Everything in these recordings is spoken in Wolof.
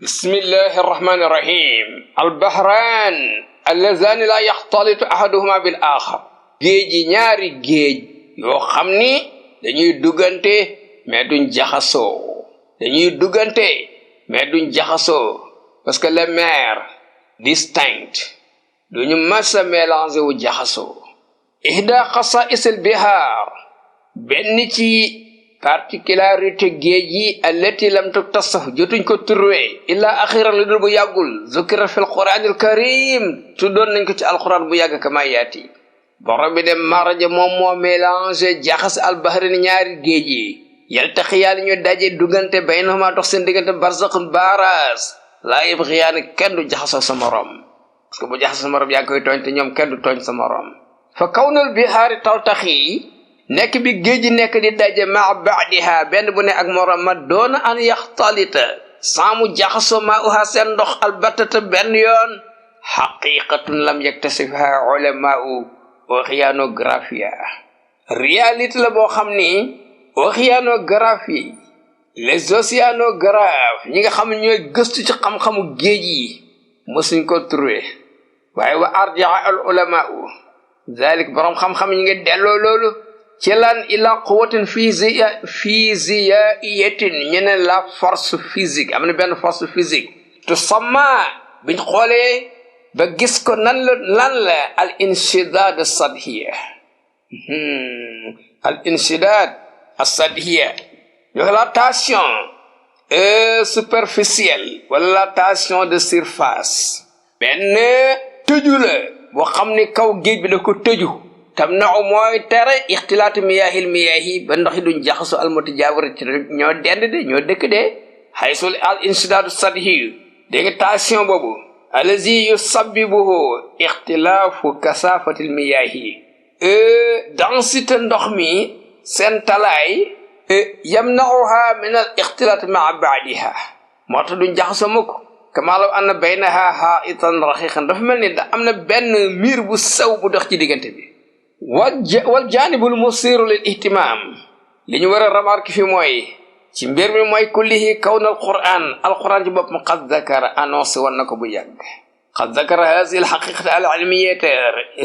بسم الله الرحمن الرحيم البحران اللذان لا يختلط أحدهما بالآخر géej ñaari géej yoo xam ni dañuy duggante mais duñ jaxasoo parce que les mers distinctes duñu massa mélanger wu jaxasoo ihda khasa'is al-bihar benn ci particularité géej yi allati lam tuktasaf jotuñ ko turwe illa akhiran lu dul bu yàggul zukira fil qur'anil karim tuddoon nañ ko ci alquran bu yàgg kama yaati borom bi dem maraja moom moo mélangé jaxas albahrin ñaari géej yi yaltaqiyaan ñu daje duggante baynahuma dox seen diggante barzaqun baras laa yabghiyaan kenn du jaxasoo sa morom parce que bu jaxasoo sa morom yaa ngi koy tooñ te ñoom kenn du tooñ sa morom fa kawnul bihaari taltaqi nekk bi géej gi nekk di daje ma ba'diha benn bu ne ak morom ma doona an yaxtalita saamu jaxasoo ma uha seen ndox albatata benn yoon xaqiqatun lam yaktasifha ulamaa'u oceanographia réalité la boo xam ni océanographie les océanographes ñi nga xam ne ñooy gëstu ci xam-xamu géej yi mësuñ ko trouvé waaye wa arjaa al ulamaa'u zalik borom xam-xam ñi nga delloo loolu ci lan ila quwwatin physiaiyatin ñeneen la force physique am na benn force physique tu sama biñ xoolee ba gis ko lan la al insidad as-sadhiya al insidad as-sadhiya la tension superficielle wala la tension de surface benn tëju la boo xam ni kaw géej bi da ko tëju tam naaw mooy tere ixtilaatu miyaahi ba ndox yi duñ jaxasu almutajaawir ci ñoo dend de ñoo dëkk de haysul al insidaadu sadhi dégg nga tension boobu alazi yusabbibuhu ixtilaafu kasaafatil miyaahi densité ndox mi seen talaay yamnauha min al ixtilaat maa baadiha moo tax duñ jaxasu mukk kama law anna baynaha haa'itan raqiqan dafa mel ni da am na benn miir bu sew bu dox ci diggante bi wal jaanibul musiru lil ihtimam li ñu war a remarque fi mooy ci mbir mi mooy kullihi kawna alquran ci boppam qad zakara annoncé woon na ko bu yàgg qad zakara hazihi al haqiqata al ilmiyata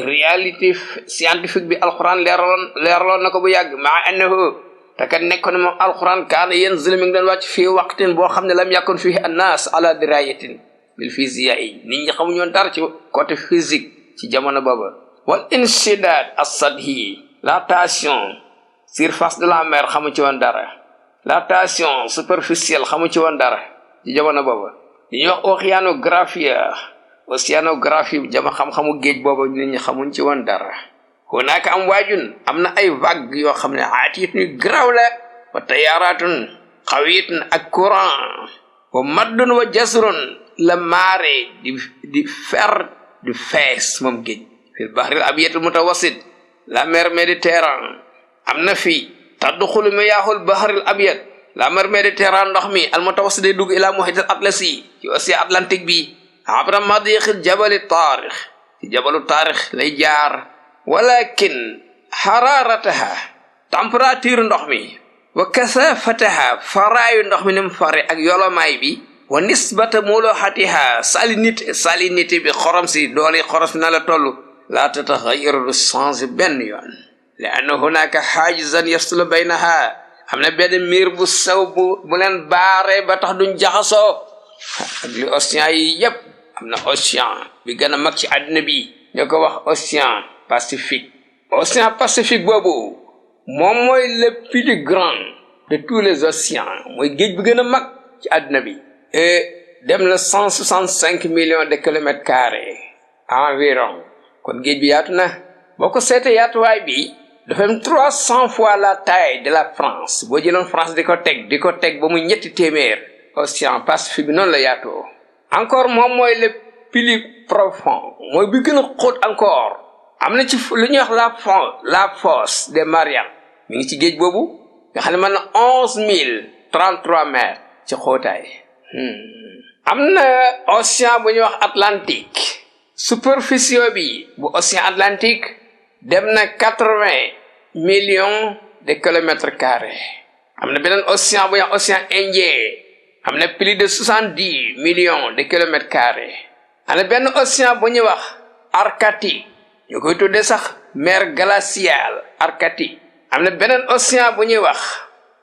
réalité scientifique bi alquran leeraloon na ko bu yàgg maa annahu te kat nekkoon moom alquran kaana yanzilu mi ngi doon wàcc fii waqtin boo xam ne lam yakun fihi annas ala dirayatin bil physiya yi nit ñi xamuñu woon dara ci côté physique ci jamono booba wal insidad as-sadhi la tension surface de la mer xamu ci woon dara la tension superficielle xamu ci woon dara ci jamono booba li ñuy wax océanographie jama xam-xamu géej booba nit ñi xamuñ ci woon dara hunaka am waajun am na ay vague yoo xam ne aatiyat ñu graw la wa tayaratun xawiyatun ak courant wa maddun wa jasrun la marée di fees moom géej fil bahril abyadil mutawassit la mer Méditerranée am na fi tadxulu miyaahul bahril abyad la mer Méditerranée ndox mi al mutawassit day dugg ila muhitil atlasi ci océan Atlantique bi abra madiqil jabali taarix ci jabalu taarix lay jaar walakin hararataha température ndox mi wa kasafataha faraayu ndox mi nim fare ak yolomaay bi wa nisbata muluhatiha salinité bi xorom si doole xorom si na la tollu la tataghayyar du change benn yoon li anna hunaka hajizan yafsulu baynaha am na benn miir bu sew bu leen baare ba tax duñ jaxasoo ak li océan yi yépp am na océan bi gën a mag ci àddina bi ñoo ko wax océan Pacifique boobu moom mooy le plus grand de tous les océans mooy géej bi gën a mag ci àddina bi et dem na 165 millions de kilomètres carrés environ kon géej bi yaatu na boo ko seetee yaatuwaay bi dafa am 300 fois la taille de la France boo jëloon France di ko teg ba mu ñetti téeméer océan Pacifique bi noonu la yaatoo encore moom mooy le plus profond mooy bi gën a xóot encore am na ci lu ñuy wax la fosse des Mariannes mi ngi ci géej boobu nga xam ne mën na 11 033 mètres ci xóotaay am na océan bu ñuy wax Atlantique superficie bi bu océan Atlantique dem na 80 millions de kilomètres carrés am na beneen océan bu ñuy wax océan Indien am na plus de 70 millions de kilomètres carrés am na benn océan bu ñuy wax Arctique ñu koy tuddee sax mer glaciale Arctique am na beneen océan bu ñuy wax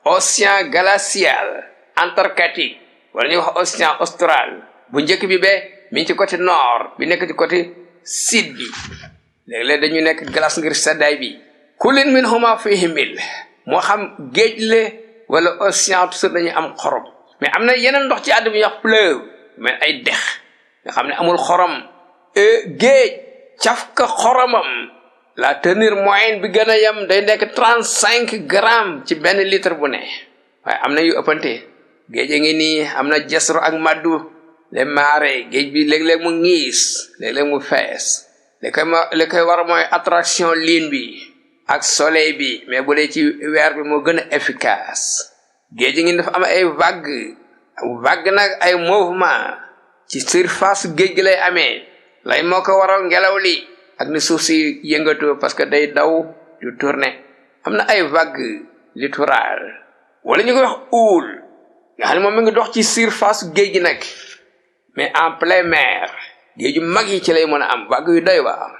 océan glacial Antarctique wala ñuy wax océan austral bu njëkk bi be mi ngi ci côté nord bi nekk ci côté sud bi léeg-léeg dañu nekk glace ngir seddaay bi kullin minhuma fihi mil moo xam géej le wala océan toujours dañuy am xorom mais am na yeneen ndox ci àdduna bi wax fleuve mais ay dex nga xam ne amul xorom géej caf ka xoromam la teneur moyenne bi gën a yem day nekk 35 grammes ci benn litre bu ne waaye am na yu ëppante géej a ngi nii am na jesro ak maddu les marées géej bi léeg-léeg mu ngiis léeg-léeg mu fees li koy war mooy attraction lune bi ak soleil bi mais bu dee ci weer bi moo gën a efficace géej gi dafa am ay vague nag ay mouvement ci surface géej gi lay amee lay moo ko waral ngelaw li ak ni suuf si yëngatoo parce que day daw du tourner am na ay vague littorale wala ñu koy wax houle nga xam ne moom mi ngi dox ci surface géej gi nag mais en pleine mer géeju mag yi ci lay mën a am vague yu doy waar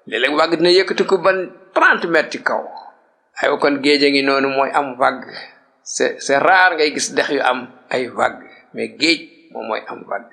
léeg-léeg vague dina yëkkati ko ban 30 mètres ci kaw aywa kon géej a ngi noonu mooy am vague c'est rare ngay gis dex yu am ay vague mais géej moom mooy am vague